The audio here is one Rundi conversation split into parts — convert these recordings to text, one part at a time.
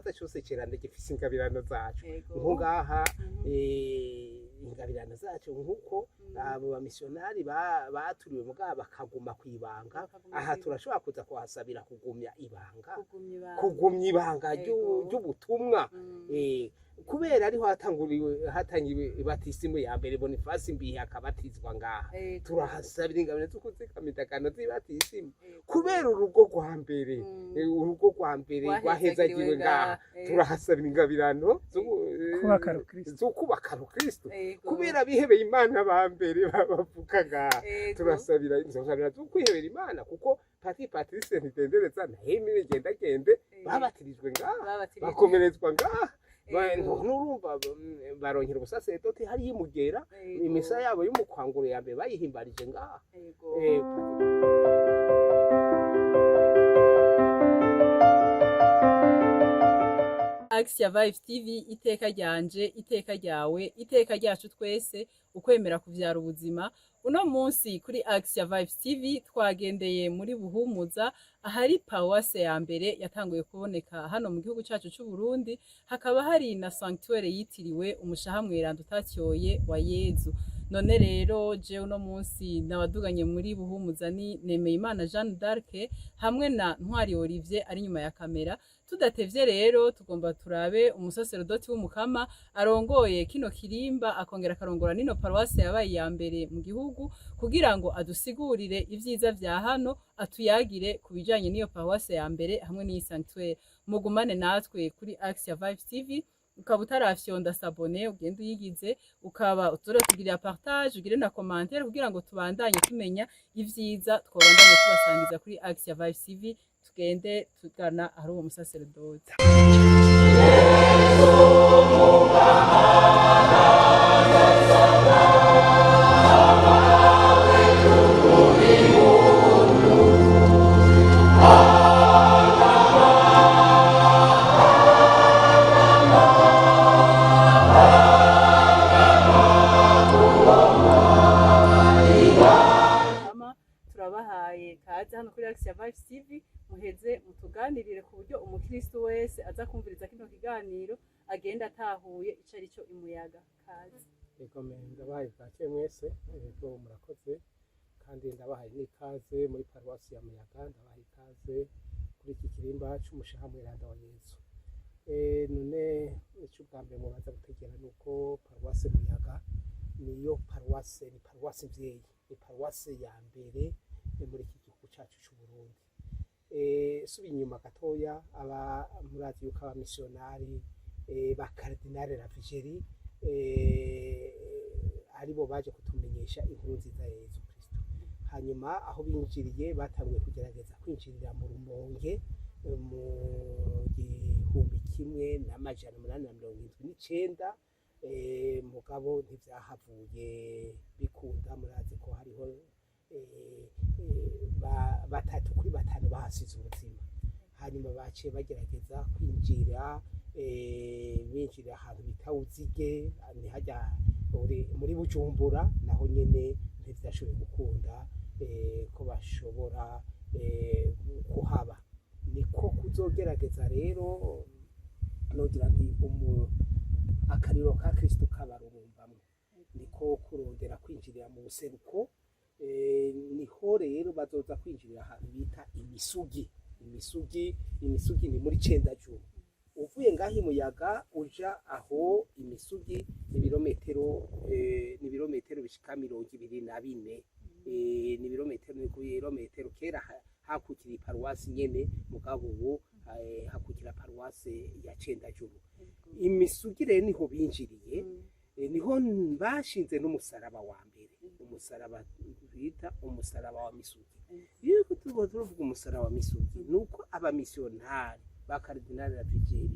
Ikibanza cyose ceranda gifise ingabirano zacu. Nko ngaha, ingabirano zacu, nkuko abo bamisiyonari baturiwe mugabo bakaguma kwibanga, Bakaguma aha kwibanga. turashobora kuza kuhasabira kugumya ibanga, Kugumya ibanga. Kugumya ibanga ry'ubutumwa. Kubera ariho hatanguriwe, hatangiwe batisimu ya mbere, Bonifasi Mbihe akabatizwa ngaha. Turahasabira ingabire zo kuzigama indagano z'ibatisimu. Kubera urugo rwa mbere, urugo rwa mbere Rwahezagiwe rwahezagiwe ngaha, ngaha. Turahasabira ingabirano Kubaka rukristo. zo kubaka rukristo. Kubera abihebeye Imana ba mbere bavuka ngaha, turasabira izo ngabirano zo kwihebera Imana, kuko Pati Patrice Ntidendereza na Emile Gendagende babatirijwe ngaha, Babatirijwe. bakomerezwa ngaha. Nurumva baronkera ubusaseredoti hariya imugera. Imisa yabo y'umukwanguro ya mbere bayihimbarije ngaha. Axia Vibe TV, iteka ryanje, iteka ryawe, iteka ryacu twese, ukwemera kuvyara ubuzima. Uno munsi kuri Axia Vibe TV twagendeye muri Buhumuza, ahari paruwase ya mbere yatanguye kuboneka hano mu gihugu cacu c'u Burundi, hakaba hari na sanctuaire yitiriwe umushaha mweranda utatyoye wa Yezu. None rero je uno munsi nabaduganye muri Buhumuza ni Nemeyimana Jeanne d'Arc hamwe na Ntwari Olivier ari nyuma ya kamera. Tudatevye rero, tugomba turabe umusaserodoti w'umukama arongoye kino kirimba, akongera akarongora nino paruwase yabaye iya mbere mu gihugu, kugira ngo adusigurire ivyiza vya hano, atuyagire ku bijanye n'iyo paruwase ya mbere hamwe n'iyi sanctuaire. Mugumane natwe kuri Axia Vibe TV. Ukaba utarafyonda s'abonner, ugende uyigize, ukaba uturatugirira partage, ugire na commentaire, kugira ngo tubandanye tumenya ivyiza twobandanye tubasangiza kuri Axia Vibe TV. Tugende tugana ahari uwo musaserodoti. Mama, turabahaye kaze hano kuri Axia Vibe TV, muheze mutuganirire ku buryo umukristo wese aza kumviriza kino kiganiro agenda atahuye ico ari cyo imuyaga. Kaze. Yego, ndabahaye bwake mwese. Yego, murakoze, kandi ndabahaye n'ikaze muri paruwasi ya Muyaga, ndabahaye ikaze kuri iki kirimba c'umushaha mweranda wa Yezu. None ico ubwa mbere mubanza gutegera ni uko paruwasi Muyaga niyo paruwase, ni paruwasi mvyeyi, ni paruwase ya mbere muri iki gihugu cacu c'u Burundi. Subiye inyuma gatoya, aba murazi yuko abamisiyonari ba Cardinal Lavigerie aribo baje kutumenyesha inkuru nziza ya Yezu Kristo. Hanyuma aho binjiriye, batanguye kugerageza kwinjirira mu Rumonge mu 1879, mugabo ntivyahavuye bikunda. Murazi ko hariho batatu kuri batanu bahasize ubuzima. Hanyuma baciye bagerageza kwinjira, binjira ahantu bita Uzige, ni hajya muri Bujumbura, naho nyene ntivyashoboye gukunda ko bashobora kuhaba. Niko kuzogerageza rero, nogira nti akariro ka Kristo kabarurumbamwo, niko kurondera kwinjirira mu buseruko. Niho rero bazoza kwinjirira ahantu bita Imisugi. Imisugi, Imisugi ni muri Cendajuru. Uvuye ngaho imuyaga uja aho Imisugi ni ibirometero bishika 24. Ni ibirometero, ni ku birometero. Kera hakukira iparuwasi nyene, mugabo ubu hakukira paruwasi ya Cendajuru. Imisugi rero niho binjiriye, niho bashinze n'umusaraba wa mbere, umusaraba bita umusaraba wa Misugi. Iyo turiko tuvuga umusaraba wa Misugi, nuko abamisiyonari ba Cardinal Lavigerie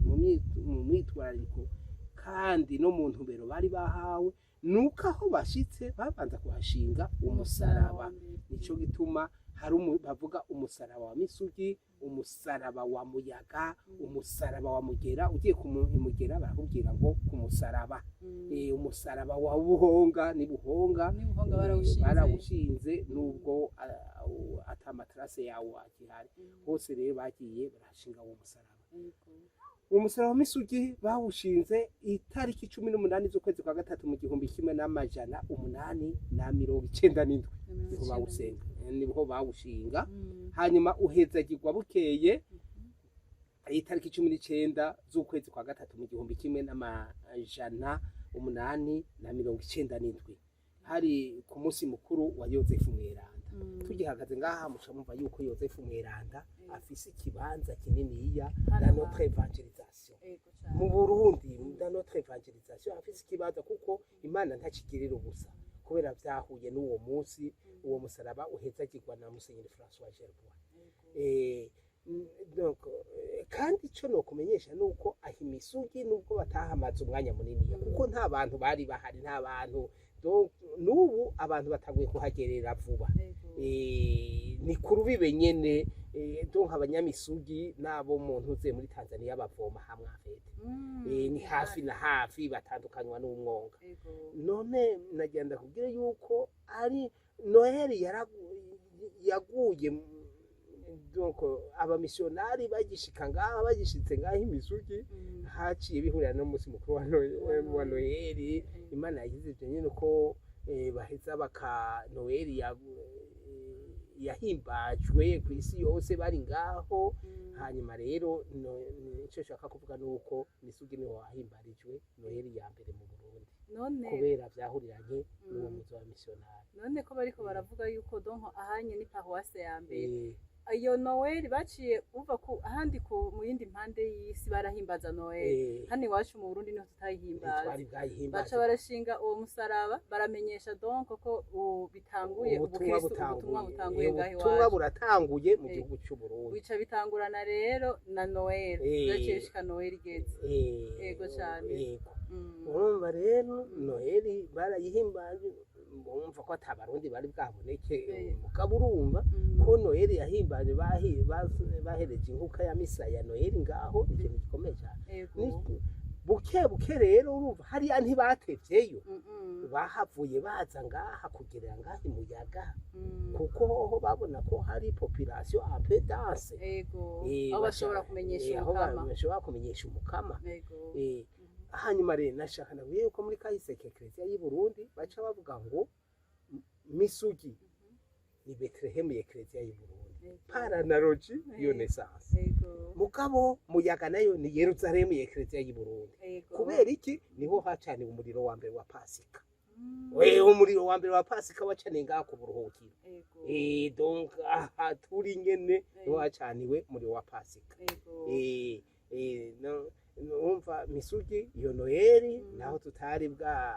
mu mwitwarariko kandi no mu ntumbero bari bahawe, nuko aho bashitse babanza kuhashinga umusaraba. Nico gituma hari bavuga umusaraba wa Misugi, umusaraba wa Muyaga, umusaraba wa Mugera. Ugiye ku Mugera barakubwira ngo ku musaraba. Umusaraba wa Buhonga ni Buhonga. Ni Buhonga barawushinze. Barawushinze nubwo ata matrace yawo akihari. Hose rero bagiye barashinga uwo musaraba. Uwo musaraba wa Misugi bawushinze itariki 18 z'ukwezi kwa gatatu mu 1897, niho bawusenga, niho bawushinga. Hanyuma uhezagirwa bukeye itariki 19 z'ukwezi kwa gatatu mu 1897, hari ku munsi mukuru wa Yozefu Mweranda. Tugihagaze ngaha, muca mumva yuko Yozefu Mweranda afise ikibanza kininiya dans notre évangélisation mu Burundi, dans notre évangélisation afise ikibanza, kuko Imana ntakigirira ubusa, kubera vyahuye n'uwo munsi uwo musaraba uhezagirwa na Musenyeri François Gerbois. Donc kandi ico nokumenyesha nuko aho imisugi, nubwo batahamaze umwanya munini, kuko nta bantu bari bahari, nta bantu. Donc n'ubu abantu batanguye kuhagerera vuba. Ni ku rubibe nyene. Donc abanyamisugi n'abo mu ntuze muri Tanzania bavoma hamwe afete. Ni hafi na hafi, batandukanywa n'umwonga. None nagenda kubwira yuko ari Noheli yaguye donc abamisiyonari bagishika ngaha, bagishitse ngaha imisugi, haciye bihurira n'umunsi mukuru wa Noheli. Imana yagize ivyo nyene ko baheza baka Noheli yahimbajwe ku isi yose bari ngaho. Hanyuma rero ico nshaka kuvuga ni uko Misugi niho wahimbarijwe Noheli ya mbere mu Burundi, None kubera vyahuriranye n'uwo muzi wa misiyonari. None ko bariko baravuga yuko donc ahanye ni paruwase ya mbere, iyo Noel baciye uva ku ahandi ku mu yindi mpande y'isi barahimbaza Noel, hano iwacu mu Burundi niho tutayihimbaza. Ntitwari bwayihimbaze. Baca barashinga uwo musaraba, baramenyesha donc ko bitanguye ubutumwa ubukristo, ubutumwa butanguye. Butanguye ngaho Ubutumwa iwacu. Buratanguye mu gihugu c'u Burundi. Bica bitangurana rero na Noel. Byaciye bishika Noel igeze. Yego cane. Yego. Urumva rero Noheli barayihimbaje, bumva ko ata Barundi bari bwaboneke. Mugabo urumva ko Noheli yahimbaje, bahereje inkuka ya misa ya Noheli ngaho, ikintu gikomeye cyane. Buke buke rero urumva hariya ntibatevyeyo, bahavuye baza ngaha kugerera ngaha imuyaga, kuko hoho babona ko hari population un peu dense. Aho bashobora kumenyesha aho umukama. Bashobora kumenyesha umukama. Hanyuma rero nashaka nabwiye yuko muri kahise k'Eklezia y'i Burundi baca bavuga ngo Misugi ni Betelehemu y'Eklezia y'i Burundi, par analogie iyo naissance. Mugabo Muyaga nayo ni Yeruzalemu y'Eklezia y'i Burundi. Kubera iki? Niho hacaniwe umuriro wa mbere wa Pasika. We umuriro wa mbere wa Pasika wacaniye ngaha ku buruhukiro. Donc aha turi nyene niho hacaniwe umuriro wa Pasika. No, numva Misugi iyo Noheli, naho tutari bwa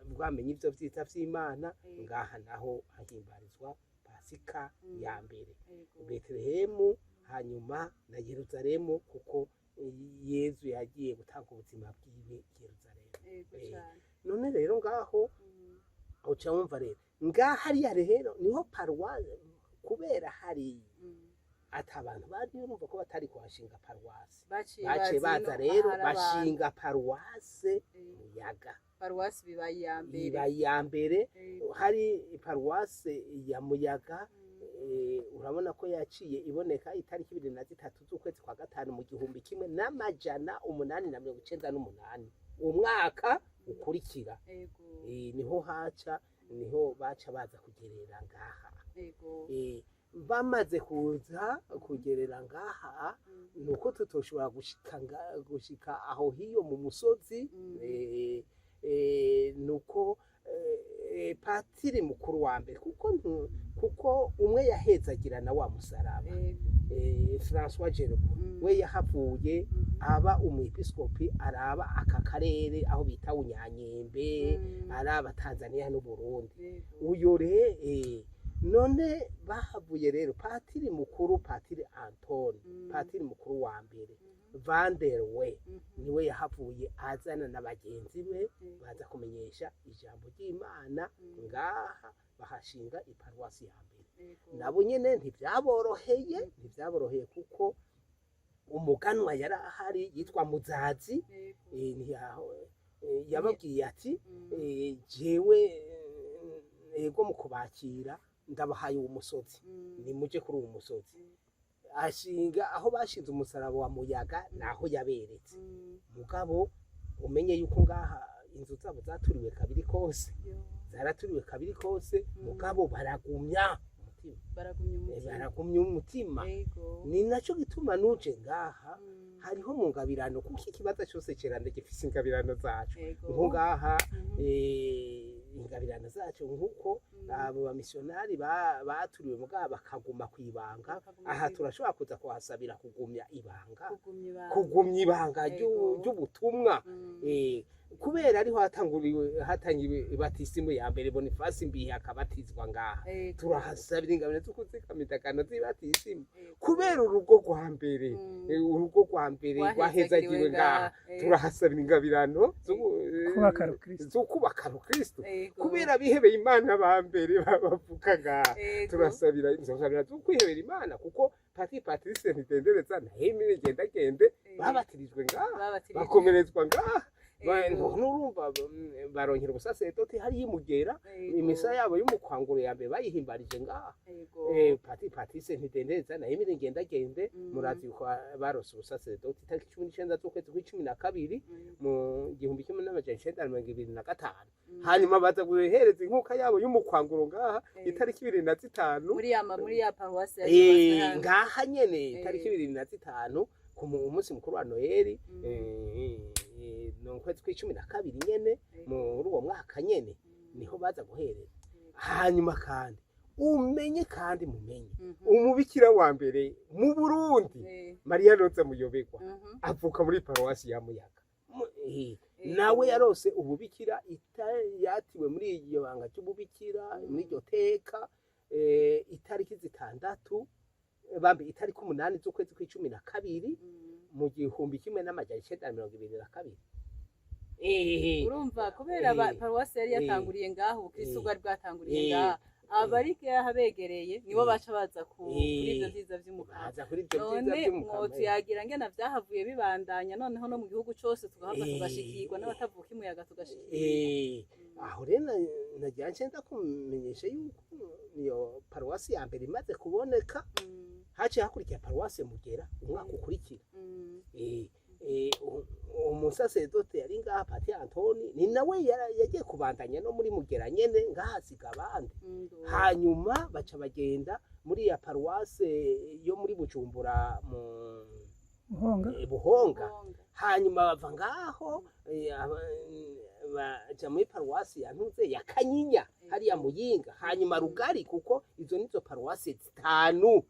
bwamenye ivyo vyiza vy'Imana, ngaha naho hahimbarizwa Pasika ya mbere, Betelehemu hanyuma na Yeruzalemu, kuko Yezu yagiye gutanga ubuzima bwiwe i Yeruzalemu. None rero ngaho uca wumva rero ngaha hariya rero niho paruwasi, kubera hari ata abantu bari, urumva ko batari kuhashinga paruwasi. Baciye baciye baza baza ino rero ahari abantu. Bashinga paruwase Muyaga. Paruwasi bibaye iya mbere. Iba iya mbere. Hari paruwase ya Muyaga. Urabona ko yaciye iboneka itariki 23 z'ukwezi kwa gatanu mu 1898, umwaka ukurikira. Niho haca, niho baca baza kugerera ngaha. Bamaze kuza kugerera ngaha, nuko tutoshobora gushika aho hiyo mu musozi. Nuko patiri mukuru wa mbere, kuko umwe yahezagira na wa musaraba, François Gerbois, we yahavuye aba umwepiskopi, araba aka karere aho bita Unyanyembe, araba Tanzania n'Uburundi. Uyo re none bahavuye rero patiri mukuru, patiri Antoni, patiri mukuru wa mbere Vanderwe, niwe yahavuye azana na bagenzi be, baza kumenyesha ijambo ry'Imana ngaha, bahashinga iparuwasi ya mbere. Nabo nyene ntivyaboroheye, kuko umuganwa yari ahari yitwa Muzazi. Yababwiye ati: "Jewe ego mu kubakira ndabahaye uwo musozi, nimuje kuri uwo musozi." Ashinga aho bashinze umusaraba wa Muyaga, naho yaberetse. Mugabo umenye yuko ngaha inzu zabo zaturiwe kabiri kose, zaraturiwe kabiri kose. Mugabo baragumya umutima. Baragumya umutima. Baragumya umutima. Ni naco gituma nuje ngaha hariho mu ngabirano, kuko ikibazo cyose ceranda gifise ingabirano zaco. Nko ngaha ingabirano zaco, nkuko abo bamisiyonari baturiwe mugabo bakaguma kwibanga, Bakaguma aha kwibanga. turashobora kuza kuhasabira kugumya ibanga, Kugumya ibanga. Kugumya ibanga ry'ubutumwa. Kubera ariho hatanguriwe, hatangiwe ibatisimu ya mbere, Bonifasi Mbihe akabatizwa ngaha. Turahasabira ingabire zo kuzigama indagano z'ibatisimu. Kubera urugo rwa mbere, urugo rwa mbere Rwahezagiwe rwahezagiwe ngaha, ngaha. Turahasabira ingabirano Kubaka rukristo. zo kubaka rukristo. Kubera abihebeye Imana ba mbere bavuka ngaha, turasabira izo ngabirano zo kwihebera Imana, kuko Pati Patrice Ntidendereza na Emile Ngendagende babatirijwe ngaha, Babatirijwe. bakomerezwa ngaha. Ego. Nurumva baronkera ubusaserdoti hariya imugera. Imisa yabo y'umukwanguro ya mbere bayihimbarije ngaha. Pati Patrice Ntidendereza na Emile Ngendagende, murazi yuko barose ubusaserdoti itariki 19 z'ukwezi kw'icumi na kabiri mu 1925. Hanyuma baza guhereza inkuka yabo y'umukwanguro ngaha itariki 25. Muri ya paruwasi yari yubatswe hano. Ngaha nyene, itariki 25 ku munsi mukuru wa Noheli, ni ukwezi kw'icumi na kabiri nyene, muri uwo mwaka nyene niho baza guhereza. Hanyuma kandi umenye, kandi mumenye, umubikira wa mbere mu Burundi, Mariya Roza Muyoberwa, avuka muri paruwasi ya Muyaga. Nawe yarose ububikira, yatiwe muri iryo banga ry'ububikira, muri iryo teka, itariki 6, bambi itariki 8 z'ukwezi kw'icumi na kabiri mu 1922. Urumva kubera paruwasi yari yatanguriye ngaho, ubukristo bwari bwatanguriye ngaha, abari ngaha begereye nibo baca baza kuri ivyo vyiza vy'umukama. Baza kuri ibyo vyiza None vy'umukama. mwotuyagira ngena vyahavuye bibandanya, noneho no mu gihugu cose tugahava tugashikirwa, n'abatavuka imuyaga tugashikirwa. Aho rero nagira nce ndakumenyesha yuko iyo paruwasi ya mbere imaze kuboneka, haciye hakurikira paruwasi Mugera umwaka ukurikira. Umusasedote yari ngaha, Pati Antoni, ni nawe yagiye kubandanya no muri Mugera nyene, ngahasiga abandi. Hanyuma baca bagenda muri ya paruwase yo muri Bujumbura mu Buhonga. Buhonga. Buhonga. Hanyuma bava ngaho, baja muri paruwasi ya Ntuze ya Kanyinya hariya Muyinga, hanyuma Rugari, kuko izo nizo paruwasi zitanu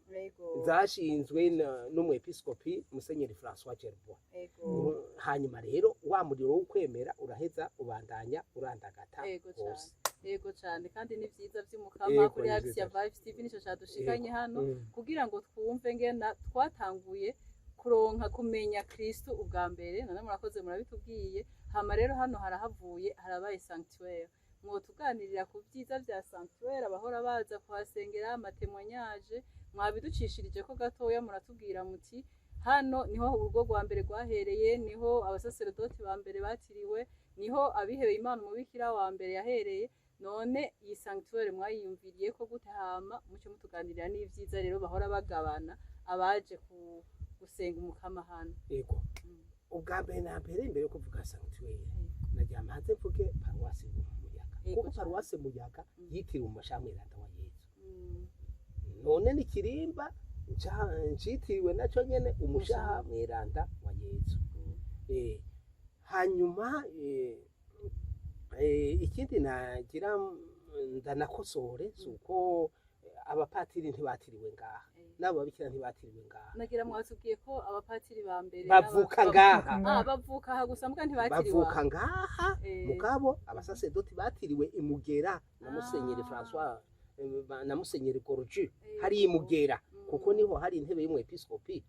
zashinzwe n'umwepiskopi Musenyeri François Gerbois. Hanyuma rero wa muriro w'ukwemera uraheza ubandanya urandagata hose. Yego cane, kandi ni vyiza vy'umukama. Kuri Ni Axia vyiza. Vibes TV nico cadushikanye hano, kugira ngo twumve ngena twatanguye kuronka kumenya Kristo ubwa mbere. None murakoze, murabitubwiye. Hama rero hano harahavuye harabaye sanctuaire. Mwotuganirira ku vyiza vya sanctuaire, abahora baza kuhasengera, ama témoignages mwabiducishirije ko gatoya. Muratubwira muti hano niho urugo rwa mbere rwahereye, niho abasaserodoti ba mbere batiriwe, niho abihebeye Imana umubikira wa mbere yahereye. None iyi sanctuaire mwayiyumviriye ko gute? Hama muce mutuganirira n'ivyiza rero bahora bagabana abaje gusenga umukama hano. Yego. Ubwa mbere na mbere, imbere yo kuvuga sanctuaire, nagira mbanze mvuge paruwasi Muyaga, kuko paruwasi Muyaga yitiriwe umushamweranda wa Yezu. None n'ikirimba ncitiriwe naco nyene umushaha mweranda wa Yezu. Hanyuma ikindi nagira ndanakosore si uko abapatiri ntibatiriwe ngaha, n'abo babikira ntibatiriwe ngaha. Nagira mwatubwiye ko abapatiri ba mbere Bavuka ngaha. Ah, bavuka aha gusa mbwa ntibatiriwe. Bavuka ngaha. Mugabo abasasedoti batiriwe imugera na Musenyeri François, na Musenyeri Gorgi hari imugera, kuko niho hari intebe y'umwepiskopi.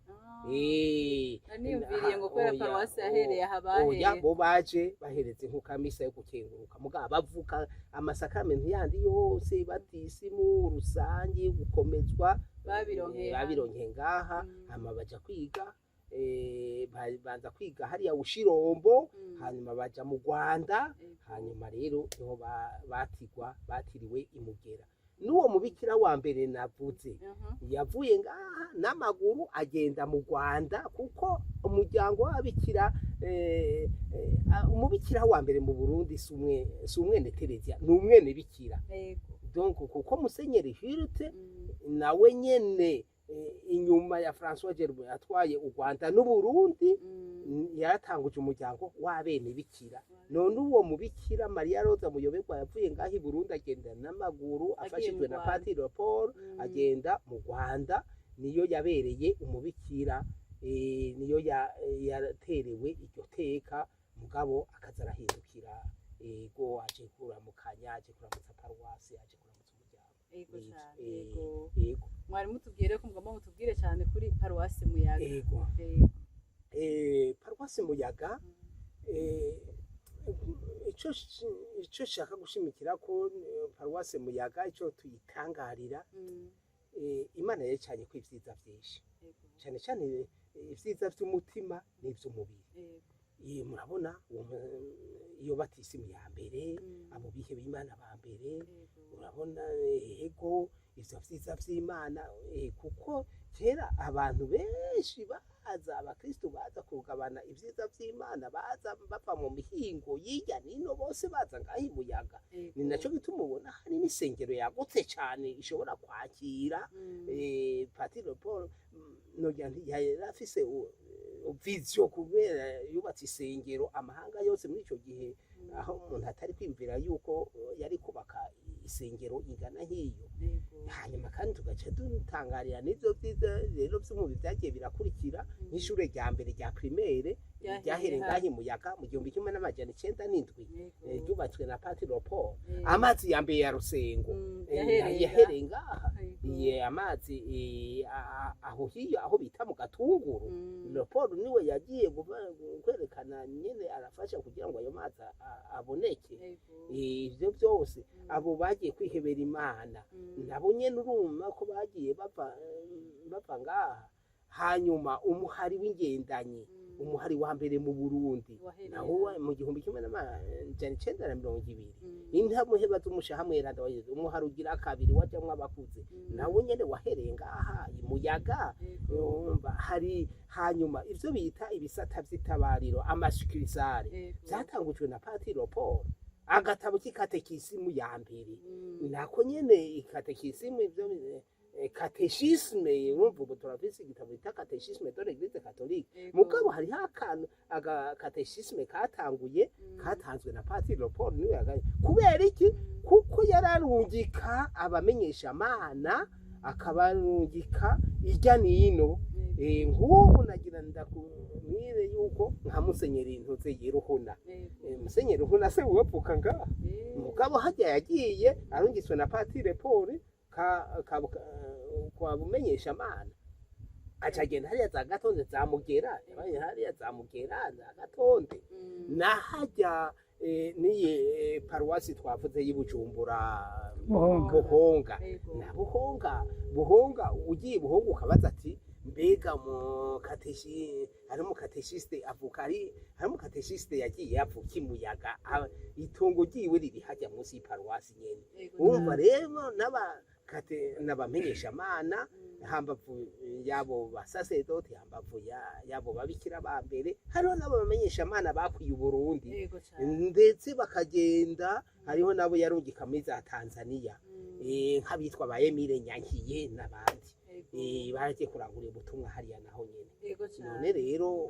Niyumviriye ngo kubera Oya, paruwasi yahereye aha oya, bahereye. Bo baje bahereza inkuka misa yo gukenguruka, mugabo bavuka amasakamento yandi yose, batisimu rusange, gukomezwa, Babironkeye hano. Babironkeye ngaha. Hama baja kwiga, banza kwiga hariya Bushirombo, hanyuma baja mu Rwanda. Hanyuma rero niho batigwa, batiriwe imugera. N'uwo mubikira wa mbere navuze yavuye ngaha n'amaguru agenda mu Rwanda, kuko umuryango w'ababikira, umubikira wa mbere mu Burundi si umwe, si umwene Tereziya, ni umwene bikira. Donc kuko Musenyeri Hirte nawe nyene, inyuma ya François Gerbois yatwaye u Rwanda n'Uburundi, yaratanguje umuryango w'abene bikira. None uwo mubikira Maria Rosa Muyoberwa yavuye ngaho i Burundi agenda n'amaguru afashijwe mu na Rwanda. Patiri Paul, agenda mu Rwanda, niyo yabereye umubikira, niyo yaterewe iryo teka. Mugabo akaza arahindukira, ego, aje kuramukanya, aje kuramutsa paruwasi, aje kuramutsa umuryango. Ego Nivyo. cane. Ego. Ego. Mwari mutubwire ko mugomba mutubwire cyane kuri paruwasi Muyaga. Ego. Ego. Paruwasi Muyaga, ico shaka gushimikira ko, paruwasi Muyaga ico tuyitangarira, Imana yacanye ko ivyiza vyinshi, cyane cyane ivyiza vy'umutima n'ivy'umubiri. Murabona iyo batisimu ya mbere, abo bihe b'Imana ba mbere, urabona, ego, ivyo vyiza vy'Imana, kuko kera abantu benshi baza, abakristo baza kugabana ivyiza vy'Imana, baza bava mu mihingo y'irya nino, bose baza ngaho i Muyaga. Ni naco gituma ubona hari n'isengero yagutse cane ishobora kwakira. Patiri Paul, nogira nti yari afise vision, kubera yubatse isengero amahanga yose muri ico gihe, aho umuntu atari kwiyumvira yuko yari kubaka isengero ingana nk'iyo. Hanyuma kandi tugaca dutangarira n'ivyo vyiza rero vy'umubiri vyagiye birakurikira, nk'ishure rya mbere rya primaire Ryahereye ryahereye hafi. ngaho i Muyaga mu 1907, ryubatswe na Patiri Paul. Amazi ya mbere ya Rusengo, Yahereye yahereye ngaha. Yego. Iye, amazi, aho hiyo aho bita mu Gatunguru, Paul niwe yagiye kwerekana nyene, arafasha kugira ngo ayo mazi aboneke. Ivyo byose, abo bagiye kwihebera Imana, nabo nyene urumva ko bagiye bava ngaha. Hanyuma umuhari w'ingendanyi, umuhari wa mbere mu Burundi, Wahereye nawo mu 1920, intamuheba z'umushaha mweranda wa Yezu, umuhari ugira kabiri wajamwo abakuze, nawo nyene wahereye ngaha i Muyaga. Urumva hari hanyuma ivyo bita ibisata vy'itabariro, ama succursales, vyatangujwe na Patiri Paul. Agatabo k'ikatekisimu ya mbere, nako nyene ikatekisimu, ivyo catéchisme, urumva ubu turafise igitabo bita Catéchisme de l'Église catholique, mugabo hariho akantu aga catéchisme katanguye, katanzwe na Patiri Paul, niwe yagaye. Kubera iki? Kuko yararungika abamenyesha mana, akabarungika irya nino. Nk'ubu nagira ndakubwire yuko nka Musenyeri Ntuze Yiruhuna, Musenyeri Ruhuna se wapfuka ngaha, mugabo hajya yagiye arungitswe na Patire Paul ka kwa bumenyesha mana, aca agenda hariya za Gatonde, za Mugera, yabaye hariya za Mugera, za Gatonde, na hajya, niyi paruwasi twavuze y'i Bujumbura, Buhonga. Buhonga. Na Buhonga, Buhonga, ugiye Buhonga ukabaza ati: "Mbega mu kateshi hari mu catéchiste avuka ari hari mu catéchiste yagiye avuka imuyaga, itongo ryiwe riri hajya munsi y'iparuwasi nyene?" Urumva rero n'abamenyesha mana, hambavu yabo basasedoti, hambavu yabo babikira ba mbere, hariho n'abo bamenyesha mana bakwiye Uburundi, ndetse bakagenda, hariho nabo yarungika muri za Tanzania, nk'abitwa ba Emile Nyankiye n'abandi, baragiye kurangurira ubutumwa hariya naho nyene. None rero,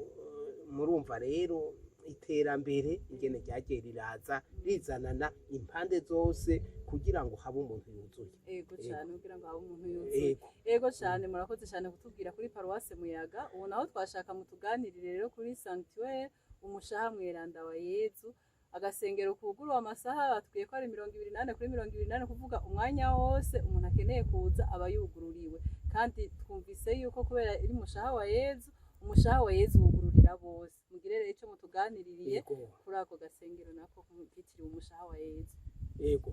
murumva rero iterambere ingene ryagiye riraza rizanana impande zose kugira ngo habe umuntu yuzuye. Ego cyane, kugira ngo habe umuntu yuzuye. Ego. Ego cyane, murakoze cyane kutubwira kuri paruwase Muyaga. Ubu naho twashaka mutuganirire rero kuri sanctuaire Umushaha Mweranda wa Yezu, agasengero kuguruwe amasaha batwiye ko ari 24/24, kuvuga umwanya wose umuntu akeneye kuza aba yugururiwe. Kandi twumvise yuko kubera iri Mushaha wa Yezu, umushaha wa Yezu wugururira bose. Mugire rero icyo mutuganiririye kuri ako gasengero nako kitiriwe Umushaha wa Yezu. Ego.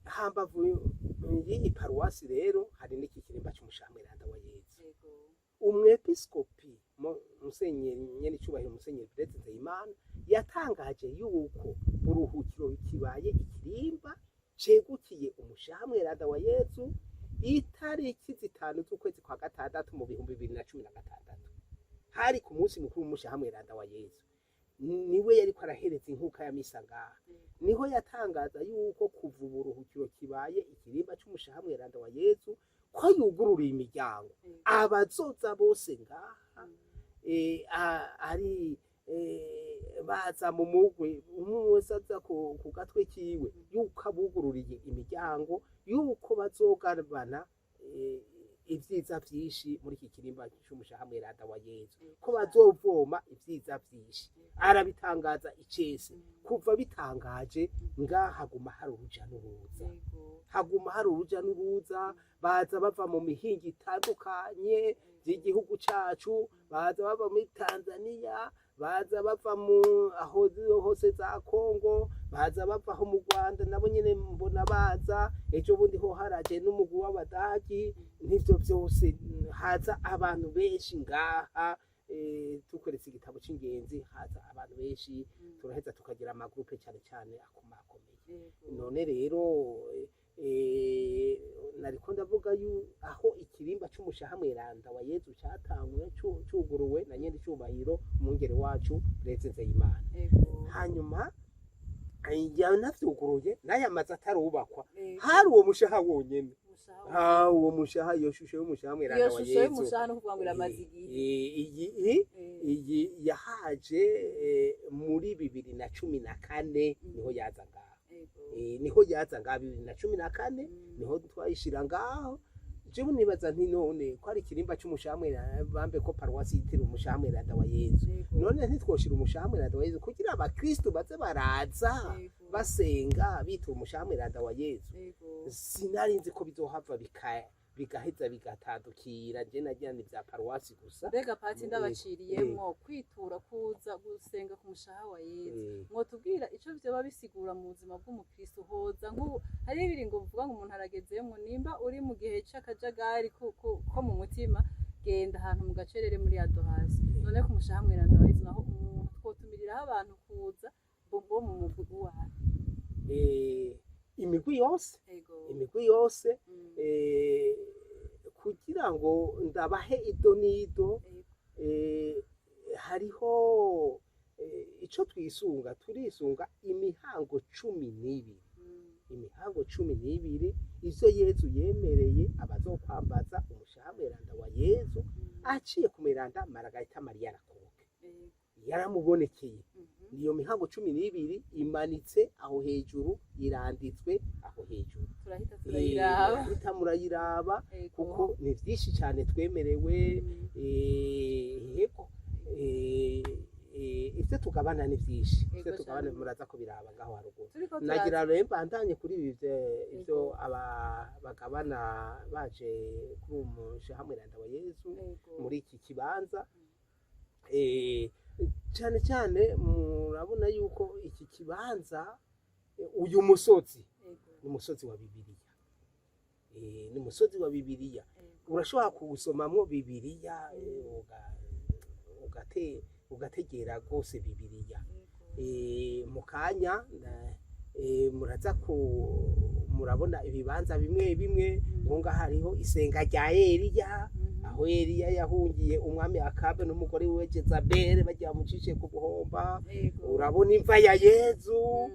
Hambavu y'iyi paruwasi rero hari n'iki kirimba cy'Umushaha Mweranda wa Yezu. Umwepiskopi Musenyeri nyenicubahiro Musenyeri Blaise Nzeyimana yatangaje yuko buruhukiro kibaye ikirimba. Cegukiye Umushaha Mweranda wa Yezu itariki 5 z'ukwezi kwa gatandatu mu 2016, hari ku munsi mukuru w'Umushaha Mweranda wa Yezu. Niwe yariko arahereza inkuka ya misa ngaha, niho yatangaza yuko kuva uburuhukiro kibaye ikirimba c'Umushaha Mweranda wa Yezu, ko yugururiye imiryango abazoza bose ngaha, ari baza mu mugwi, umwe wese aza ku gatwe kiwe, yuko abugururiye imiryango, yuko bazogabana ivyiza vyinshi muri iki kirimba c'Umushaha Mweranda wa Yezu, ko bazovoma ivyiza vyinshi. Arabitangaza icese. Kuva bitangaje, ngaha haguma hari uruja n'uruza, haguma hari uruja n'uruza. Baza bava mu mihingo itandukanye y'igihugu cacu, baza bava muri Tanzania, baza bava mu aho hose za Kongo, baza bava aho mu Rwanda, nabo nyene mbona baza. Ejo bundi ho haraje n'umugwi w'Abadagi. N'ivyo vyose, haza abantu benshi ngaha. Tukoretse igitabo c'ingenzi, haza abantu benshi, turaheza tukagira ama groupes cyane cyane akomakomeye. None rero nariko ndavuga aho ikirimba c'Umushaha Mweranda wa Yezu catanguye cuguruwe na nyene icubahiro umwungere wacu Blaise Nzeyimana. Hanyuma yanavyuguruye n'aya mazu atarubakwa, hari uwo mushaha wonyene. Ha, uwo mushaha, iyo shusho y'Umushaha Mweranda Iyo wa shusho Yezu. y'umushaha no kuvuga ngo iramaze igihe. Iyi iyi yahaje muri 2014, niho yaza ngaho. Niho yaza ngaho 2014, niho twayishira ngaho. Jewe nibaza nti none ko ari ikirimba c'Umushaha Mweranda, bambe ko paruwasi yitiriwe Umushaha Mweranda wa Yezu, none ntitwoshira Umushaha Mweranda wa Yezu kugira abakristu baze baraza basenga bitura Umushaha Mweranda wa Yezu? Sinari nzi ko bizohava bigaheza bigatandukira. Je nagira ni vya paruwasi gusa. Mbega pati, ndabaciriyemwo, kwitura kuza gusenga ku Mushaha wa Yezu, mwotubwira ico vyoba bisigura mu buzima bw'umukristo? Hoza nk'ubu hariho ibiringo bivuga ngo umuntu aragezemwo, nimba uri mu gihe c'akajagari ko mu mutima, genda ahantu mu gacerere muri adoration. None ku Mushaha Mweranda wa Yezu naho umuntu twotumiriraho abantu kuza bo mu mugwi uwahe? Imigwi yose, imigwi yose. Kugira ngo ndabahe ido n'ido, hariho ico twisunga, turisunga imihango 12. Imihango 12, ivyo Yezu yemereye abazokwambaza Umushaha Mweranda wa Yezu aciye ku Mweranda Margarita Mariya Alacoque, yaramubonekeye. Niyo mihango 12 imanitse aho hejuru, iranditswe aho hejuru. Turahita turayiraba. Murahita murayiraba, kuko ni vyinshi cyane twemerewe. Yego, ivyo tugabana ni vyinshi, ivyo tugabana muraza kubiraba ngaho haruguru. Turiko Nagira turaza rero mbandanye kuri ibi ivyo aba bagabana baje kuri uwo Mushaha Mweranda wa Yezu muri iki kibanza. Cyane cyane murabona yuko iki kibanza, uyu musozi ni umusozi wa Bibiliya. Ni umusozi wa Bibiliya, urashobora kuwusomamwo Bibiliya, ugategera rwose Bibiliya. Mu kanya muraza ku murabona ibibanza bimwe bimwe. Ngo ngaha hariho isenga rya Eliya, aho Eliya yahungiye umwami Akabe n'umugore wiwe Jezabeli bagiye bamucishe ku buhomba. Urabona imva ya Yezu.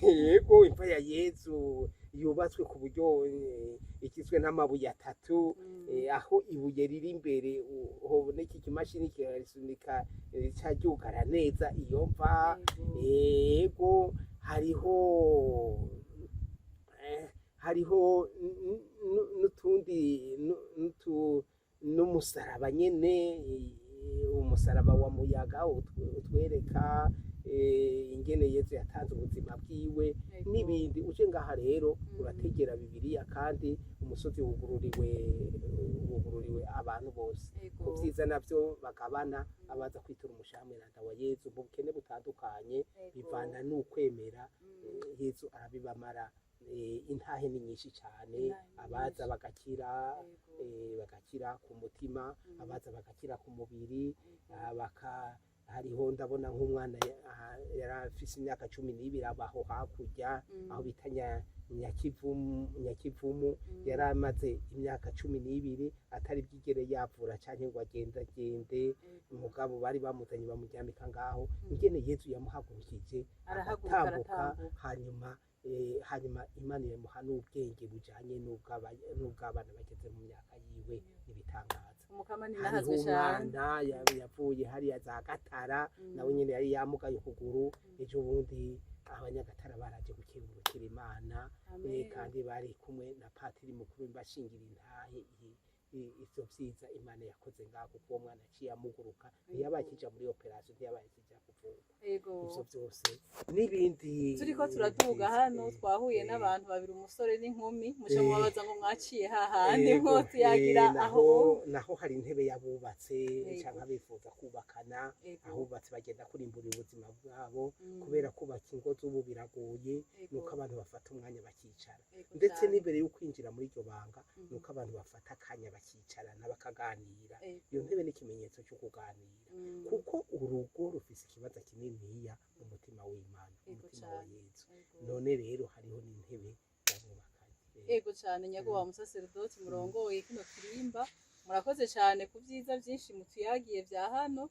Yego, imva ya Yezu yubatswe ku buryo igizwe n'amabuye atatu, aho ibuye riri imbere hoboneka ikimashini kirarisunika rica ryugara neza iyo mva. Yego, hariho n'utundi n'umusaraba nyene, umusaraba wa muyaga utwereka ingene Yezu yatanze ubuzima bwiwe n'ibindi. Uje ngaha rero urategera Bibiliya, kandi umusozi wugururiwe abantu bose. Ku vyiza navyo bagabana abaza kwitura Umushaha Mweranda wa Yezu mu bukene butandukanye, bivana n'ukwemera, Yezu arabibamara. Intahe ni nyinshi cyane. Intahe ni Abaza nyinshi. bagakira, bagakira ku mutima, abaza bagakira ku mubiri, hariho ndabona nk'umwana yari afise imyaka 12 abaho hakurya, aho bita Nyakivumu, Nyakivumu yari amaze imyaka 12 atari bwigere yavura canke ngo agendagende. Mugabo bari bamuzanye bamuryamika ngaho, ingene Yezu yamuhagurukije Arahaguruka, agatambuka. Aratambuka. Hanyuma hanyuma Imana iramuha n'ubwenge bujanye n'ubw'abana bageze mu myaka yiwe, n'ibitangaza. Umukama ni Hariho nahazwe cyane. umwana yavuye hariya za Gatara, nawe nyene yari yamugaye ukuguru. Ejo bundi Abanyagatara baraje gukengurukira Imana. Amen. Kandi bari kumwe na patiri mukuru bashingira intahe ivyo vyiza Imana yakoze ngaho, kuko uwo mwana aciye amuguruka, ntiyabaye akija muri opération, ntiyabaye akija kuvurwa. Ivyo vyose n'ibindi Turiko turaduga vyiza, hano twahuye n'abantu babiri, umusore n'inkumi. Muca mubabaza ngo mwaciye hahandi nko tuyagira aho. Naho hari intebe y'abubatse canke abifuza kubakana. Ahubatse bagenda kurimbura ubuzima bwabo, kubera kubaka ingo z'ubu biragoye. Nuko abantu bafata umwanya bakicara, ndetse n'imbere yo kwinjira muri iryo banga, nuko abantu bafata akanya bakicarana bakaganira. Iyo ntebe ni ikimenyetso cyo kuganira, kuko urugo rufise ikibanza kininiya mu mutima w'Imana, mu mutima wa Yezu. None rero hariho n'intebe y'abubakanye. Ego cyane, nyakubahwa musaseredoti murongoye kino kirimba, murakoze cyane ku byiza byinshi mutuyagiye bya hano.